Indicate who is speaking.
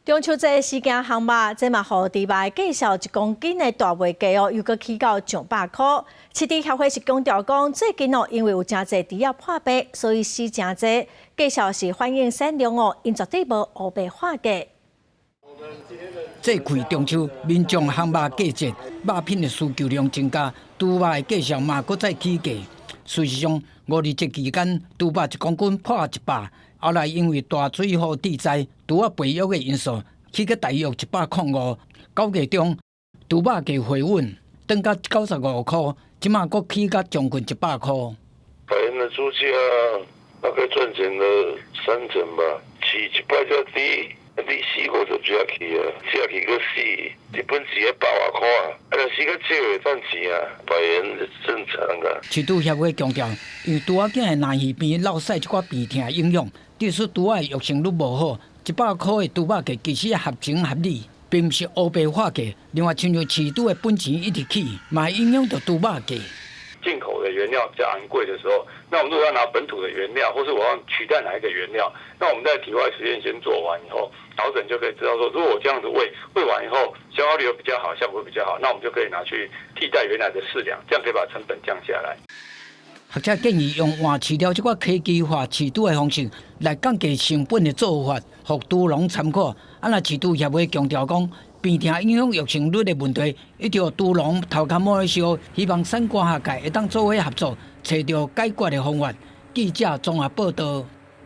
Speaker 1: 中秋節時間烘肉，這嘛予豬肉的價數一公斤的大賣價哦，又閣起到上百箍。飼豬協會是強調講，最近哦，因為有誠濟豬仔破病，所以死誠濟，價數是反映產量哦，𪜶絕對無烏白喊價。
Speaker 2: 這季中秋，民眾烘肉過節，肉品的需求量增加，豬肉的價數嘛閣再起價。事實上，五二節期間，豬肉一公斤破100，後來因為大水禍致災，豬仔肥育的因素，起到大約105。9月中，豬肉價回穩，轉到95箍，這馬閣起到將近100箍。
Speaker 3: 百元的豬價大概賺錢了三成吧，起一擺較低，你死過就不要去啊，只要去個死，日本錢一百外箍啊，啊若死較少會賺錢啊，百元正常啊。
Speaker 2: 飼豬協會強調，因為豬仔囝的南魚病落屎這寡病痛影響，致使豬仔的育成率無好，100箍的豬肉價其實合情合理，並毋是烏白喊價。另外，親像飼豬的本錢一直起，嘛會影響著豬肉價。
Speaker 4: 進口的原料比較昂貴的時候，那我們如果要拿本土的原料，或是我要取代哪一個原料，那我們在體外實驗先做完以後，調整就可以知道說，如果我這樣子餵，餵完以後消化率又比較好，效果比較好，那我們就可以拿去替代原來的飼糧，這樣可以把成本降下來。
Speaker 2: 學者建議用換飼料這個科技化飼豬的方式來降低成本的做法，予豬農參考。啊，若飼豬協會強調講，病痛影響育成率的問題，一定予豬農頭殼摸燒，希望產官學界會當做伙合作，揣著解決的方法。記者綜合報道。